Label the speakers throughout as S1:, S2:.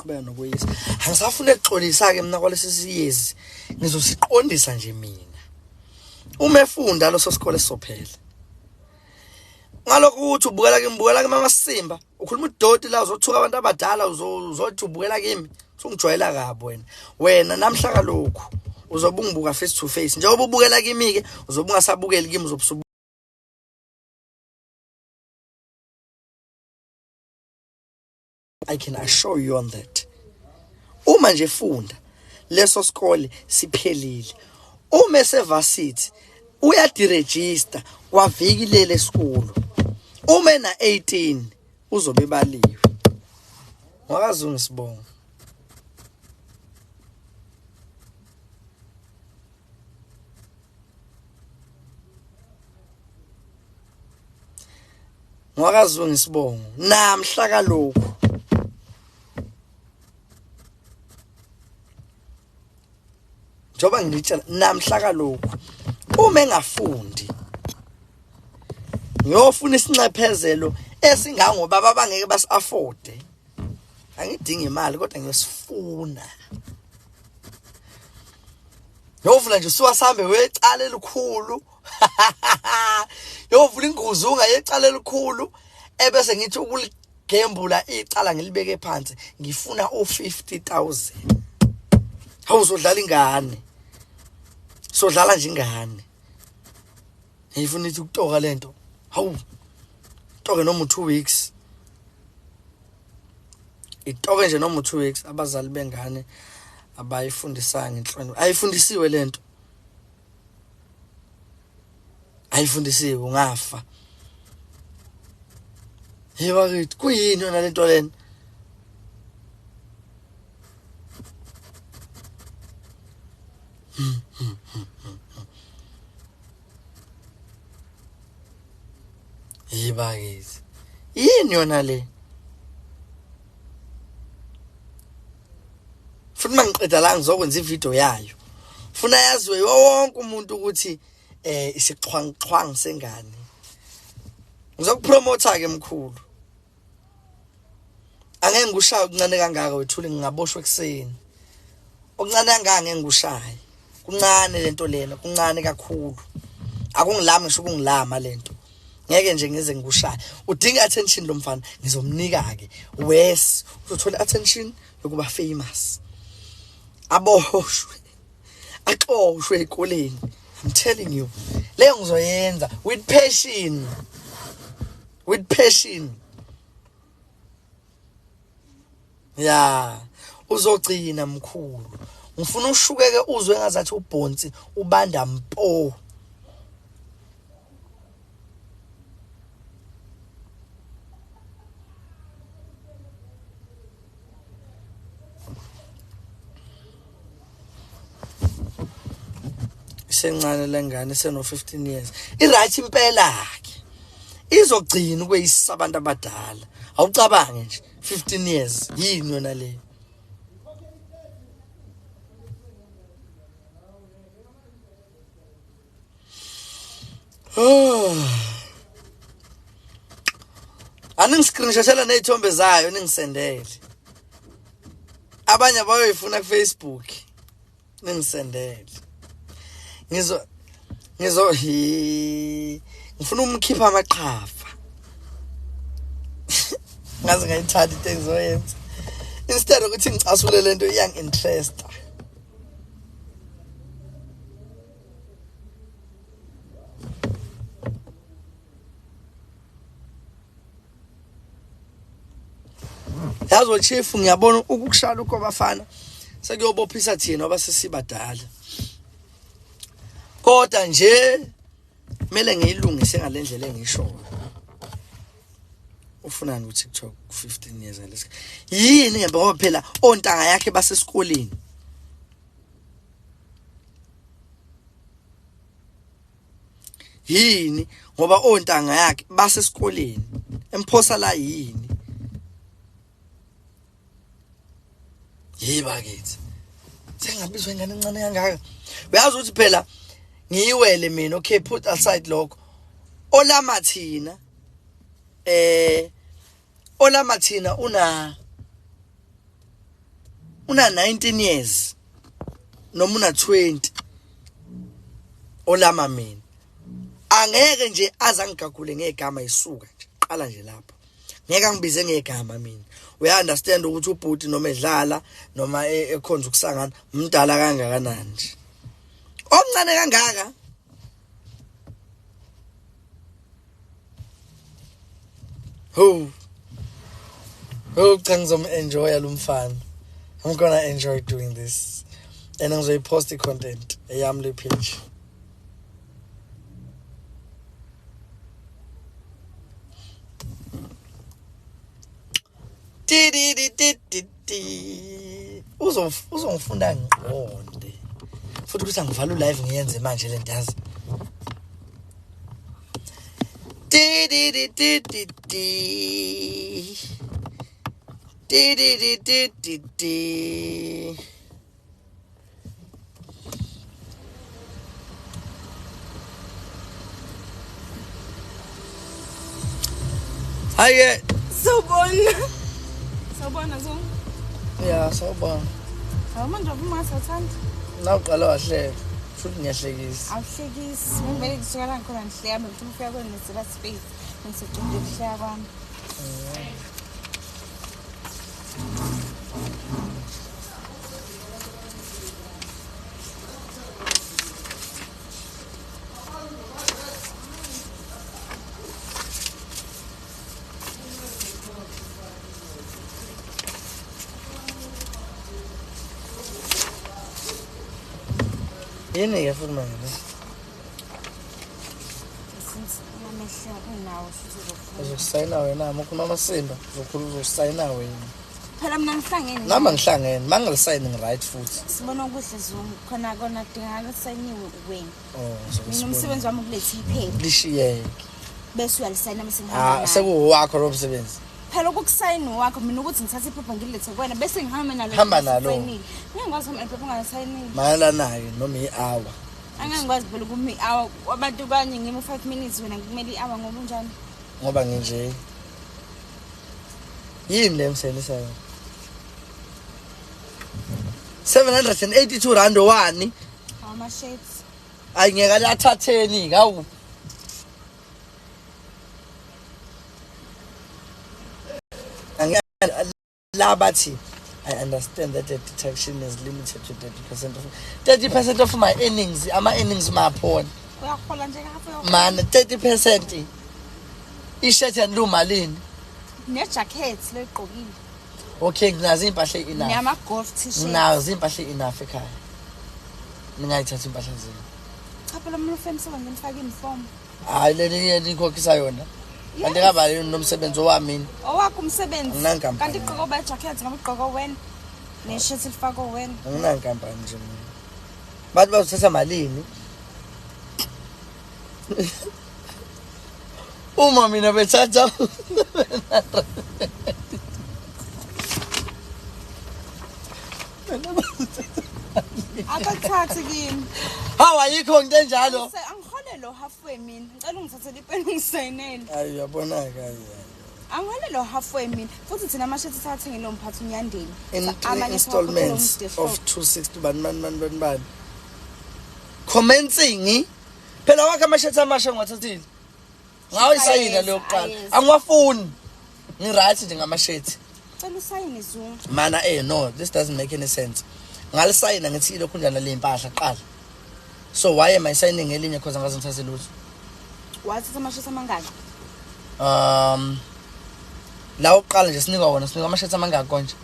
S1: Uzoqhubeka nokweyisa. Angisafune ukuxolisa ke mina kwalesi siyezi, ngizosiqondisa nje mina. Uma efunda leso sikole sizophela. Ngalokho ukuthi ubukela kimi, ubukela kimi amasimba, ukhuluma udoti la, uzothuka abantu abadala, uzothi ubukela kimi, usungijwayela kabi wena. Wena namhla kalokhu uzobe ungibuka face to face. Njengoba ubukela kimi ke, uzobe ungasabukeli kimi, uzobe I can assure you on that. Uma nje funda leso sikole siphelile. Uma esevarsity uyaderegister kwaviki lele school. Uma ena 18 uzobe baliwe. Ngakazungu sibonga. NgwakaZungu isibongo namhla kalokhu njengoba ngitshela namhla kalokhu, uma engafundi ngiyofuna isinxephezelo esingangobaba abangeke basi-afforde. Angidingi imali kodwa ngiyosifuna. Yovula nje usuwasambe wecala elikhulu. Yovula inguzunga yecala elikhulu ebese ngithi ukuligembula icala ngilibeke phansi, ngifuna u50000. Hawu, uzodlala ingane. Sodlala nje ingane. Ngifuna ithi ukutoka lento. Hawu. Toke noma 2 weeks. Itoke nje noma 2 weeks. Abazali bengane abayifundisanga inhlonipho. Ayifundisiwe lento. Ayifundisiwe, ungafa. Hey bakithi, kuyini yona lento lena? Hey bakithi. Yini yona le? Futhi mangiqeda la ngizokwenza ivideo yayo. Funa yaziwe wonke umuntu ukuthi isixhwangxhwang sengane. Ngizokupromotha ke mkhulu. Angeke ngikushaye okuncane kangaka wethule, ngingaboshwa ekuseni. Okuncane kangaka ngeke ngikushaye. Kuncane lento lena, kuncane kakhulu. Akungilami ngisho ukungilama lento. Ngeke nje ngize ngikushaye. Udinga attention lo mfana, ngizomnika ke. Wes, uzothola attention yokuba famous. Aboshwe. Axoshwe ezikoleni. I'm telling you. Leyo ngizoyenza with passion. With passion. Ya, uzogcina mkhulu. Ngifuna ushukeke uzwe ngazathi ubhonsi ubanda mpo. Isencane lengane, seno 15 years. I-right impela ke. Izogcina ukweyisa abantu abadala. Awucabange nje 15 years yini yona le? Oh. Aningiscreenshothela nezithombe zayo ningisendele. Abanye bayoyifuna ku Facebook ningisendele. Ngizo ngizo hi ngifuna umkhipha amaqhafa. Ngaze ngayithanda into engizoyenza. Instead ukuthi ngicasule lento iyang interest. Yazo chief, ngiyabona ukukushaya lokho bafana sekuyobophisa thina ngoba sesibadala. Kodwa nje kumele ngiyilungise ngalendlela engishoyo. Ufunani ku TikTok 15 years ngalesi? Yini ngempela, ngoba phela ontanga yakhe basesikoleni. Yini ngoba ontanga yakhe basesikoleni emphosa la yini? Yiba kithi. Sengabizwa ingane encane kangaka. Uyazi ukuthi phela ngiyiwele mina, okay, put aside lokho. Olama thina olama thina una Una 19 years noma una 20 olama mina. Angeke nje aze angigagule ngegama isuka nje. Qala nje lapho. Ngeke angibize ngegama mina. Uya understand ukuthi ubhuti noma edlala noma ekhonza ukusangana umdala kangakanani nje. Omncane kangaka. Ho. Ho, cha ngizom-enjoya lo mfana. I'm gonna enjoy doing this. And ngizoyipost i-content eyami le page. Ti ti ti ti ti ti. Uzongifunda ngiqonde. Futhi ukuthi angivala u-live ngiyenze manje le nto yazi. Ti ti ti ti ti ti. Ti ti ti ti ti ti. Hayi.
S2: Sawubona. Sawubona Zungu.
S1: Ya, sawubona.
S2: Hawu manje uvuma sathanda.
S1: Nawuqala wahleka. Futhi ngiyahlekisa.
S2: Awuhlekisi. Ngivele ngisuka la ngikhona ngihleka mina ngifuna ukufika kwenu space. Ngisecunde ukuhleka kwami.
S1: Yini ke futhi manje?
S2: Since namehlo unawo futhi uzofuna.
S1: Uzokusayina wena, ukhuluma amasimba, uzokhuluma uzosayina wena.
S2: Phela mina ngihlangene.
S1: Nami ngihlangene, mangalisayini ngi-right futhi.
S2: Sibona okuhle Zungu, khona kona dingaka kusayiniwe wena.
S1: Oh,
S2: Mina umsebenzi wami ukuletha iphepha.
S1: Lishiyeke.
S2: Bese uyalisayina bese ngihamba.
S1: Ah, sekuwakho lo msebenzi.
S2: Phela ukukusayina wakho mina ukuthi ngithathe iphepha ngilethe kuwena bese ngihamba nalo.
S1: Hamba nalo.
S2: Ngeke ngikwazi ukuhamba iphepha ungasayinile.
S1: Mayelana nayo noma i-hour.
S2: Angeke ngikwazi phela ukuma i-hour abantu kanye ngime 5 minutes wena kumele i-hour ngoba unjani?
S1: Ngoba nginje. Yini le ngisayinisayo? 782 rand wani?
S2: Ama-shades.
S1: Ayi ngeke lathatheni hawu. Labathi I understand that the detection is limited to 30% of 30% of my earnings. Ama earnings maphona.
S2: Uyahola nje kahle.
S1: Man 30% ishirt yanlu malini?
S2: Ne-jacket leyigqokile.
S1: Okay, nginazo impahla enough.
S2: Nama golf t-shirt.
S1: Nginazo impahla enough ekhaya. Ningayithatha impahla zenu.
S2: Cha phela mina ufem sebenza ngifake uniform.
S1: Hayi leli nikhokhisa yona. Kanti kabani nomsebenzi owami mina?
S2: Owakho umsebenzi.
S1: Anginankampani.
S2: Kanti igqoko ba jacket ngabe igqoko wena. Ne-shirt lifako wena.
S1: Anginankampani nje mina. Bathi bazothatha malini? Uma mina bethatha
S2: Akathathi kimi.
S1: Hawu ayikho into enjalo.
S2: Angiholelo halfway mina. Ngicela ungithathele ipeni ungisayinele.
S1: Hayi uyabona ke hayi.
S2: Angiholelo halfway mina. Futhi thina amashethi sathengile umphathi unyandeni.
S1: In three installments of 260 bani bani bani bani bani. Commencing phela wakhe amashethi amasha ngiwathathile. Ngawe isayina leyo kuqala. Angiwafuni. Ngi-right nje ngamashethi.
S2: Cela usayine Zungu.
S1: Mana no, this doesn't make any sense. Ngalisayina ngithi ilokhu njani le impahla qala. So why am I signing elinye because angaze ngithathe lutho?
S2: Wathatha amashethi amangaki?
S1: La uqala nje sinikwa wona, sinikwa amashethi amangaki konje?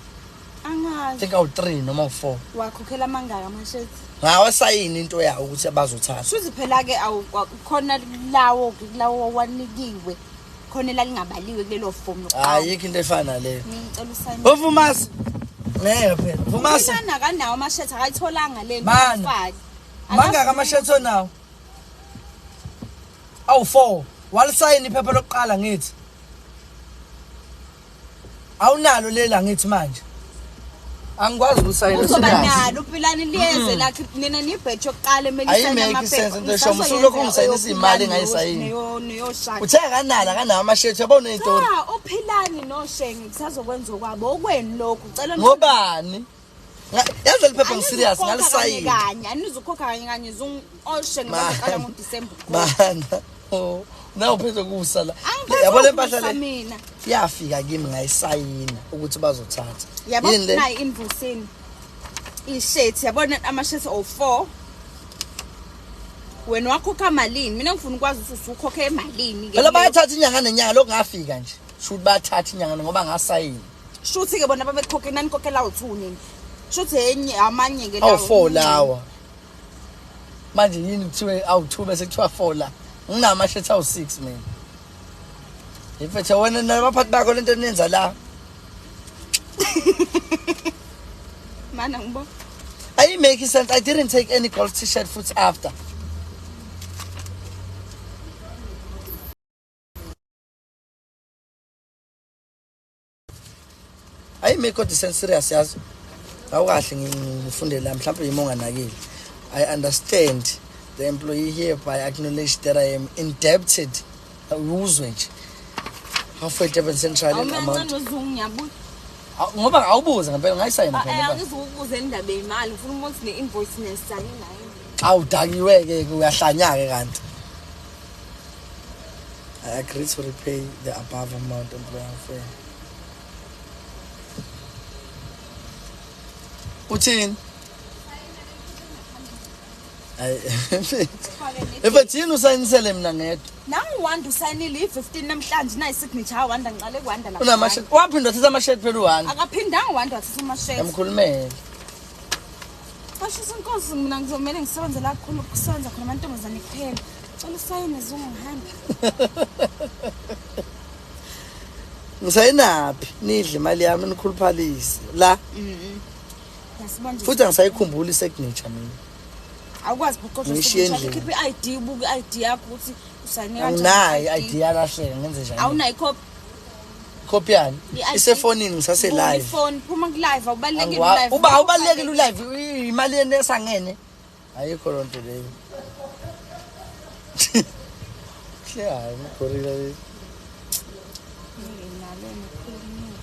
S2: Angazi.
S1: I think awu 3 noma awu 4.
S2: Wakhokhela amangaki amashethi?
S1: Ngawasayini into yawo ukuthi abazothatha.
S2: Shuthi phela ke awukhona lawo kulawo wanikiwe. Khona lalingabaliwe kulelo form lokuqala.
S1: Ayikho into efana naleyo.
S2: Ngicela usayine.
S1: Uvumasi. Ngeke phela. Vumasi.
S2: Umntana akanawo amashethi akayitholanga le
S1: nto. Mangaka amashethi onawo? Awu 4. Walisayina iphepha lokuqala ngithi. Awunalo lela ngithi manje. Angikwazi ukusayina
S2: Uzoba nalo uPilani liyeze lakhe nina nibhethe yokuqala emele isayine
S1: amaphepha. Ayimake sense into esho usulokhu ungisayinisa imali engayisayini. Uthe akanalo akanawo amashethi yabona izitori.
S2: Cha uPilani noShenge kusazokwenza okwabo okwenu lokhu ucela
S1: ngobani? Yazi leli phepha ngiserious ngalisayina.
S2: Kanye anizukhokha kanye kanye zungioshe ngoba ngiqala ngoDecember.
S1: Mana. Oh, nawu phethe kusa la.
S2: Angiphethe
S1: Yabo le
S2: ukusa
S1: mpahla le
S2: mina.
S1: yafika kimi ngayisayina ukuthi bazothatha.
S2: Yabo
S1: Yini le?
S2: nayi invoice ishethi yabona amashethi o4. Wena wakhokha malini? Mina ngifuna ukwazi ukuthi usukhokhe emalini ke.
S1: Phela bayathatha inyanga nenyanga lokhu ngafika nje. Shuthi bayathatha inyanga ngoba ngasayina.
S2: Shuthi ke bona babekhokhe nani khokhela u2 nini. Shuthi enye amanye ke lawo.
S1: Awu4 lawa. Manje yini kuthiwe awu2 bese kuthiwa 4 la. Nginama shethi awu6 mina. Mfethu wena nabaphathi bakho lento eniyenza la.
S2: Mana ngibo.
S1: Ayi make sense. I didn't take any golf t-shirt futhi after. Ayi make kodwa sense serious yazi. Awukahle ngifunde la mhlawumbe yimi onganakile. I understand the employee hereby acknowledge that I am indebted. Uzwe nje. Halfway Durban Central in amount.
S2: Awumncane uzungu ngiyabuya.
S1: Ngoba awubuze ngempela ngayisayina phela.
S2: Angizukubuza indaba yemali ngifuna umuntu ne-invoice nesayina nayo.
S1: Awudakiwe ke uyahlanya ke kanti. I agree to repay the above amount employer fair. Uthini? Ayi. Mfethu yini usayinisele mina ngedwa?
S2: Nangu-Wanda usayinile i-15 namhlanje nayi signature Wanda ngiqale kuWanda lapha.
S1: Unamashirt waphinda wathatha amashirt phela uWanda.
S2: Akaphindanga uWanda wathatha amashirt.
S1: Yamkhulumela.
S2: Basho inkosi mina ngizomele ngisebenze la kakhulu kusebenza khona amantombazane kuphela. Cela usayine zungu ngihambe.
S1: Ngisayinaphi? Nidle imali yami nikhuluphalise. La
S2: Yasibona nje.
S1: futhi angisayikhumbuli isignature mina.
S2: Awukwazi ukuqoqa
S1: Ngishiye endlini.
S2: Khipha i-ID ubuke i-ID yakho ukuthi usayine kanjani.
S1: Anginayo i-ID yalahleka ngenze njani?
S2: Awunayo ikhophi.
S1: Copy yani?
S2: I-ID.
S1: Isefonini ngisase
S2: Buka
S1: live.
S2: ifoni phuma ku-live awubalulekile
S1: Angiwa-
S2: u-live.
S1: Uba awubalulekile ulive imali yenu esangene. Ayikho loo nto leyo. Hle hayi gorilla le.
S2: Nalo ngikhulumile.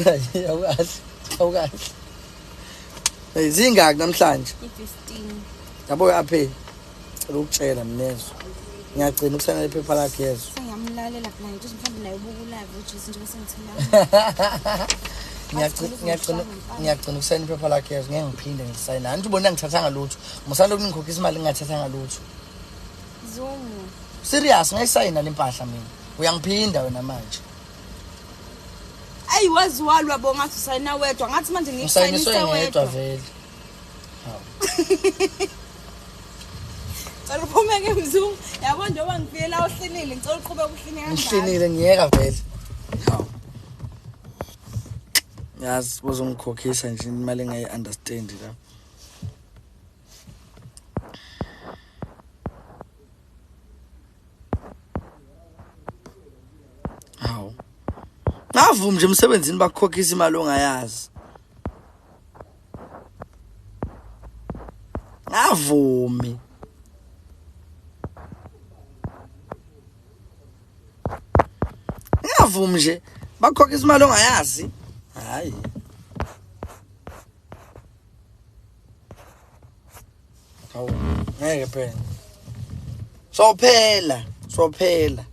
S1: Hayi awukahle. Awukahle. Hey zingaki namhlanje?
S2: I-15.
S1: Yabo aphe. Cela ukutshela mnezo. Ngiyagcina ukusayina iphepha lakhe yezo.
S2: Sengiyamlalela phela ngithi mhlawumbe naye ubuka u-live uJesu njengoba sengithela.
S1: Ngiyagcina ukusayina iphepha lakhe yezo ngeke ngiphinde ngisayina. Angithi ubona ngithathanga lutho. Musanda ukungikhokhisa imali ngingathathanga lutho.
S2: Zungu.
S1: Serious ngayisayina le mpahla mina. Uyangiphinda wena manje.
S2: Ayi waziwalwa bo ngathi usayina wedwa ngathi manje
S1: Ngisayiniswe
S2: ngikusayinise
S1: ngedwa
S2: wedwa.
S1: vele. Hawu.
S2: Cela uphume ke mzungu. Yabo njengoba ngifike la uhlinile ngicela uqhubeke uhline kanjalo.
S1: Ngihlinile ngiyeka vele. Hawu. Yazi bozongikhokhisa nje imali engayi understand la. Hawu. Ngavuma nje emsebenzini bakukhokhisa imali ongayazi. Ngavumi. Ngavumi nje bakukhokhisa imali ongayazi. Hayi. Hawu, ngeke phela. Sophela, sophela.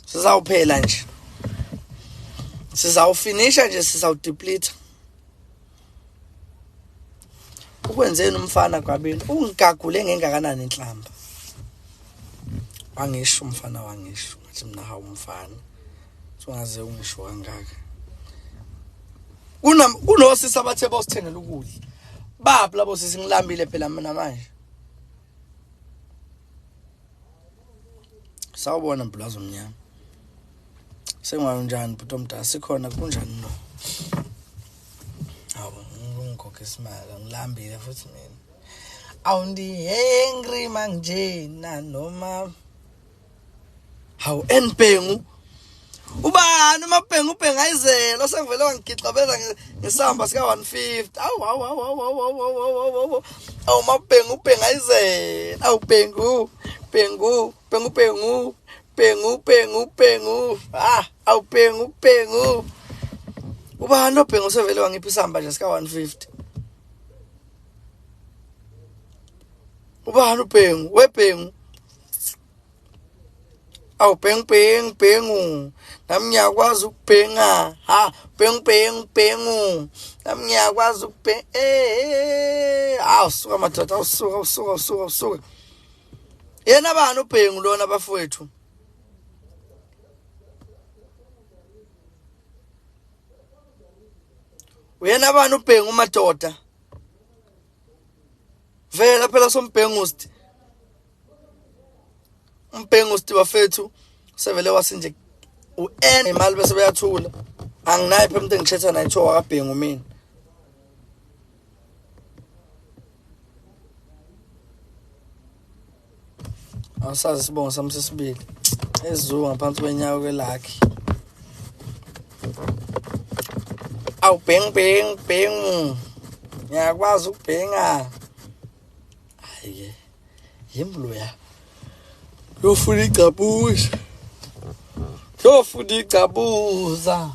S1: Sizawuphela nje. Sizawufinisha nje sizawudeplete. Ukwenzeni umfana kwabini ungigagule ngengakanani inhlamba. Wangisho umfana wangisho ngathi mina hawu umfana. Sungaze ungisho kangaka. Kunosisi abathe bosithengela ukudla. Baphi labo sisi ngilambile phela mina manje. Sawubona mbulazo omnyama. Sengwayo njani bhuti omdala sikhona kunjani no? Hawu ngikhokhisa imali ngilambile futhi mina. Awundi hungry mangjena noma Hawu enibhengu. Ubani umabhengu ubhengu ayizelo sengivele wangigixabeza ngesamba sika 150. Awu awu awu awu awu awu awu awu awu. Awu mabhengu ubhengu ayizelo. Awu bhengu. Bhengu, bhengu, bhengu, bhengu, bhengu, bhengu. Ah, awu bhengu, bhengu. Ubani lo bhengu sevele wangipha isamba nje sika 150. Ubani ubhengu? Webhengu. Awu bhengu bhengu bhengu. Nami ngiyakwazi ukubhenga. Ha, bhengu bhengu bhengu. Nami ngiyakwazi ukubhenga. Eh, awu suka madoda, awusuka, awusuka, awusuka, awusuka. Yena bani ubhengu lona bafowethu? Uyena bani ubhengu madoda? Vela phela sombhengusti. Umbhengusti bafethu sevele wasinje u-N imali bese beyathula. Anginayo phela umuntu engichatha naye kuthiwa wakabhengu mina. Awusazi isibongo sami sesibili. Ezulu ngaphansi kwenyawo kwelakhi. Awu bhengu bhengu bhengu. Ngiyakwazi ukubhenga. Hayi ke. Yimi loya. Yofuna igcabuza. Yofuna igcabuza.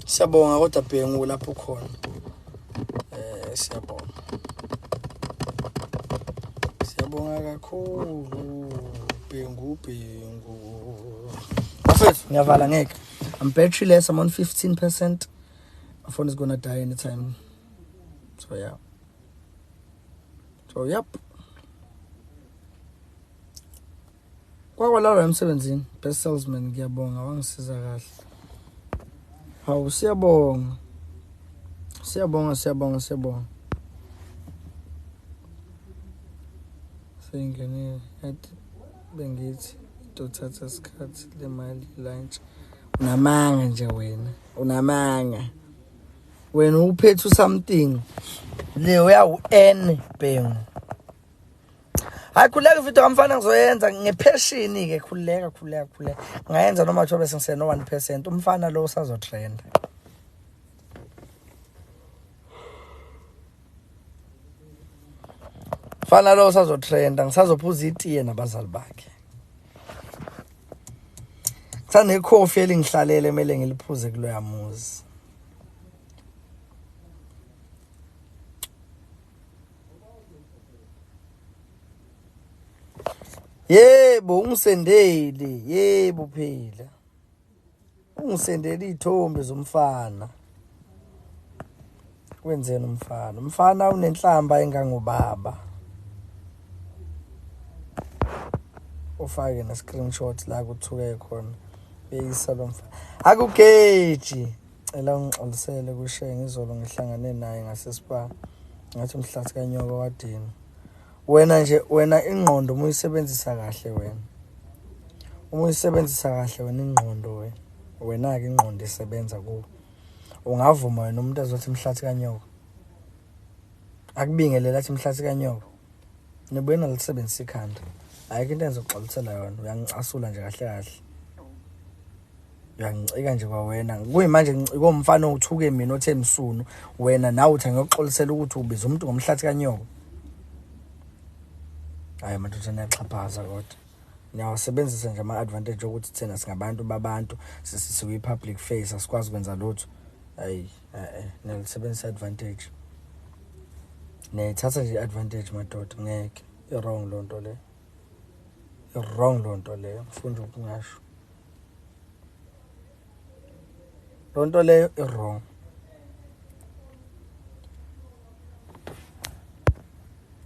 S1: Siyabonga kodwa bhengu lapho khona. Siyabonga. Siyabonga kakhulu bhengu bhengu. Bafethu ngiyavala ngeke. I'm batteryless, I'm on 15%. My phone is gonna die anytime. So yeah. So yep. Kwakwalala emsebenzini, best salesman ngiyabonga wangisiza kahle. Hawu siyabonga. Siyabonga siyabonga siyabonga. Seyingenile kade bengithi idothatha isikhathi le mali lunch. Unamanga nje wena, unamanga. Wena uphethe something. Le uya u-N bhengu. Hayi khuleka video kamfana ngizoyenza ngepassion ke khuleka khuleka khuleka. Ngayenza noma kuthiwa bese ngiseno 1% umfana lo usazotrend. Mfana lo usazotrenda ngisazophuza itiye nabazali bakhe. Kusanekhofi elingihlalele emele ngiliphuze kuloya muzi. Yebo ungisendeli, yebo phela. Ungisendele izithombe zomfana. Wenzeni umfana? Umfana unenhlamba engangobaba. Ufake ne screenshot la kuthuke khona. Beyisa lo mfana. Akugeji. Cela ungixolisele kushe ngizolo ngihlangane naye ngasespa. Ngathi umhlathi kanyoka wadini. Wena nje wena ingqondo uma uyisebenzisa kahle wena. Uma uyisebenzisa kahle wena ingqondo wena. Wena ke ingqondo isebenza kuwe. Ungavuma wena umuntu azothi umhlathi kanyoka. Akubingelela athi umhlathi kanyoka. Nibuye nalisebenzisa ikhanda. Ayikho into engizokuxolisela yona. Uyangicasula nje kahle kahle. Uyangicika nje kwawena. Kuyimanje ngicika umfana othuke mina othe msunu. Wena nawe uthi ngiyokuxolisela ukuthi ubiza umuntu ngomhlathi kanyoka. Hayi madoda niyaxhaphaza kodwa. Niyawasebenzisa nje ama-advantage okuthi thina singabantu babantu sikwi-public face asikwazi ukwenza lutho. Hayi niyalisebenzisa advantage. Niyayithatha nje i-advantage madoda ngeke. I-wrong loo nto leyo. I-wrong loo nto leyo. Ngifunda ukungasho. Loo nto leyo i-wrong.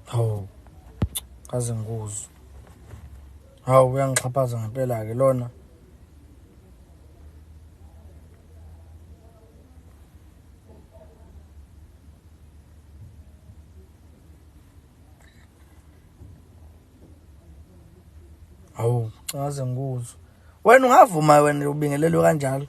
S1: Hawu. Kaze ngikuzwe. Hawu uyangixhaphaza ngempela ke lona. Hawu, ngaze ngikuzwe. Wena ungavuma wena ubingelelwe kanjalo?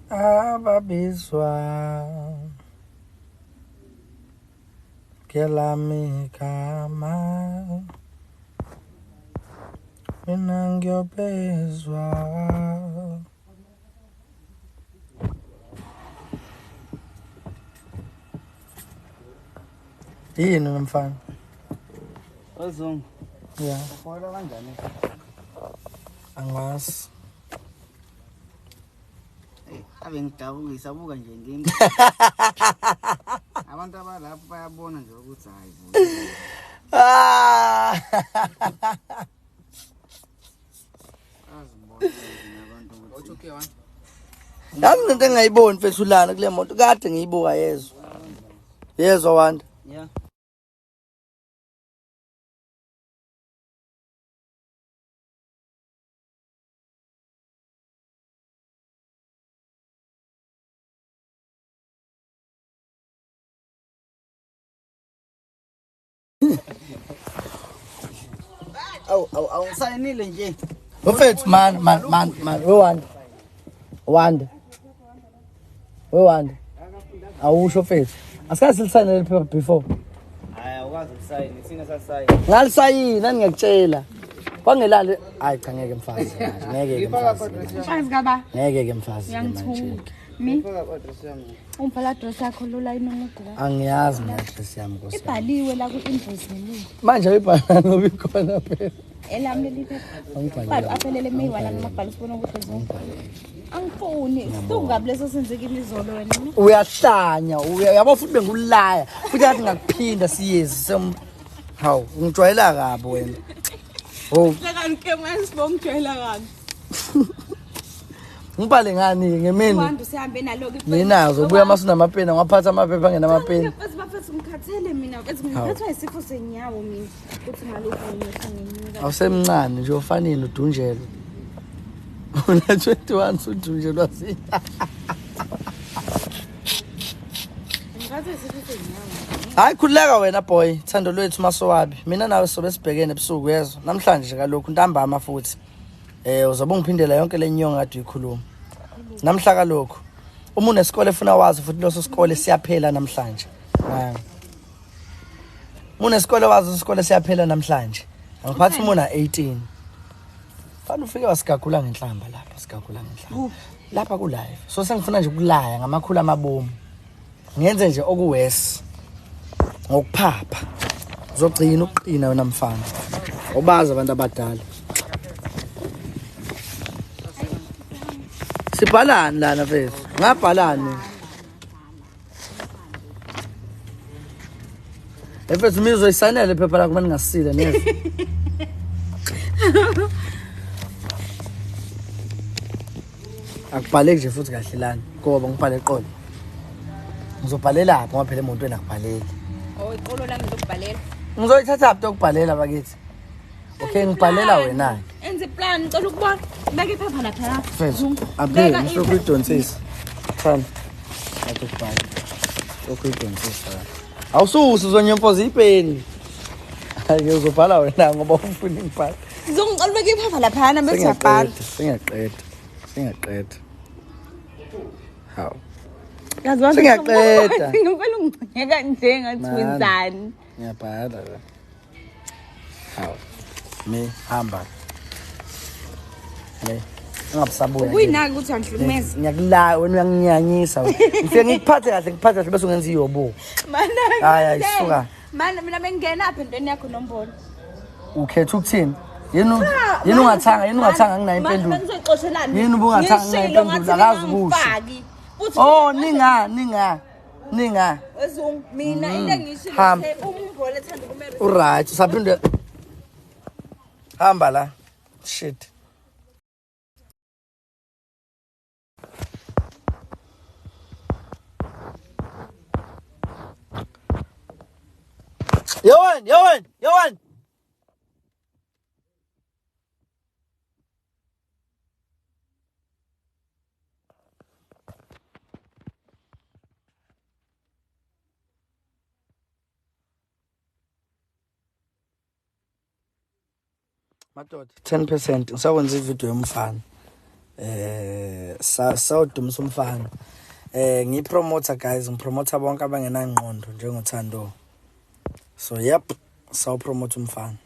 S1: Ababizwa ngelami igama Mina ngiyobezwa. Yini nomfana?
S3: Ozungu.
S1: Yeah.
S3: Uhola kanjani?
S1: Angazi.
S3: Ave ngidabukisa buka nje ngimi. Abantu abalapho bayabona nje ukuthi hayi bo.
S1: Ah!
S3: Azibona abantu ukuthi
S1: Yazi into engayiboni mfethu lana kule moto kade ngiyibuka yezwa. Yezwa Wanda.
S3: Yeah. Awu awu awusayinile nje.
S1: Mfethu man man man man we Wanda. Wanda. We Wanda. Awusho mfethu. Asikaze silisayine leli phepha before.
S3: Hayi awukwazi ukusayina, sina sasayina.
S1: Ngalisayina ngiyakutshela. Kwangelali hayi cha ngeke mfazi manje ngeke ke mfazi.
S2: Mfazi kaba.
S1: Ngeke ke mfazi ke manje.
S2: Uyangithuka. Mi
S3: Faka address yami.
S2: ungibhala address yakho lula inomudu la.
S1: Angiyazi mina address yami nkosi. yami.
S2: Ibhaliwe la ku-invoice ngemuva.
S1: Manje ayibhala ngoba ikhona phela.
S2: Elami leli phepha.
S1: Angibhalele.
S2: Bhalo aphelele meyiwala noma bhala sibona ukuthi uzonga. Angifuni. Situngabi leso senzekile izolo wena. Ne?
S1: Uyahlanya, uyabo futhi bengikulaya. Futhi ngathi ngakuphinda siyezi sem Hawu, ungijwayela kabi wena. Oh,
S2: Hlekani ke manje sibongijwayela kabi.
S1: ngibhale ngani ngemini?
S2: Wanda usihambe nalo-ke
S1: Mina uzobuya mase unamapeni, ngwaphatha amaphepha angenamapeni.
S2: Mfethu bafethu ngikhathele mina mfethu ngiphathwa isifo senyawo mina ukuthi ngalokhu ngehla ngenyuka.
S1: Awusemncane nje ufanile udunjelwe. Una 21 sudunjelwa si.
S2: Ngiphathwa isifo senyawo.
S1: Hayi khululeka wena boy, thando lwethu masowabi. Mina nawe sobe sibhekene ebusuku yezwa. Namhlanje nje kalokhu ntambama futhi. Uzobe ungiphindela yonke le nyongo kade uyikhuluma. Namhla kalokhu uma unesikole efuna wazi futhi leso sikole siyaphela namhlanje. Hayi. Uma unesikole wazi isikole siyaphela namhlanje. Angiphathi uma una 18. Fanele ufike wasigagula ngenhlamba lapha, sigagula ngenhlamba. Lapha ku live. So sengifuna nje ukulaya ngamakhulu amabomu. Ngenze nje okuwesi. Ngokuphapha. Uzogcina ukuqina wena mfana. Obazi abantu abadala. Sibhalani lana mfethu? Ngabhalani? Mfethu mina uzoyisayinela iphepha lakho uma ningasile neze. Akubhaleki nje futhi kahle lana ngoba ngibhale eqolo. Ngizobhalela phi ngoba phela emontweni akubhaleki.
S2: Oh iqolo lami ngizokubhalela.
S1: Ngizoyithatha phi ukubhalela bakithi? Okay ngibhalela wena.
S2: Enza iplan ngicela ukubona. Beka iphepha lapha la.
S1: Mfethu, abuye ngisho kuyidonsisa. Thana. Athi ukubhala. Ukuyidonsisa. Awususi uzonyompoza ipeni. Hayi uzobhala wena ngoba ufuna ngibhale.
S2: Ngizongicela ubeke iphepha laphana bese uyabhala.
S1: Singaqeda. Singaqeda. Hawu.
S2: Yazi wami
S1: Singiyaqeda.
S2: Ngicela ungiceka nje ngathi
S1: Man.
S2: wenzani.
S1: Ngiyabhala la. Hawu. Me hamba. Me ungabusabuya.
S2: Kuyinaki ukuthi angihlukumeza.
S1: Ngiyakulaya wena uyanginyanyisa. wena. Ngifike ngikuphathe kahle ngikuphathe kahle bese ungenza iyobo.
S2: Mana.
S1: Hayi, hayi, suka.
S2: Mana mina bengingena apha entweni yakho nombolo.
S1: Ukhetha ukuthini? Yini yini ungathanga yini ungathanga nginayo impendulo.
S2: Bengizoxoshelana.
S1: Yini ubungathanga nginayo
S2: Ngishilo
S1: impendulo,
S2: ngathi
S1: akazi ukusho.
S2: ningangifaki. Futhi
S1: Oh ninga ninga ninga
S2: Wezungu mina into engiyishilo
S1: Hamba.
S2: uthe uma umbolo ethanda ukumere.
S1: uright usaphinde hamba la shit. Yowan, Yowan, Yowan. Madoda 10% ngisakwenza ivideo yomfana. Sawudumisa umfana. Ngiyipromoter guys, ngipromoter bonke abangenangqondo njengoThando. So yep, sawupromote umfana.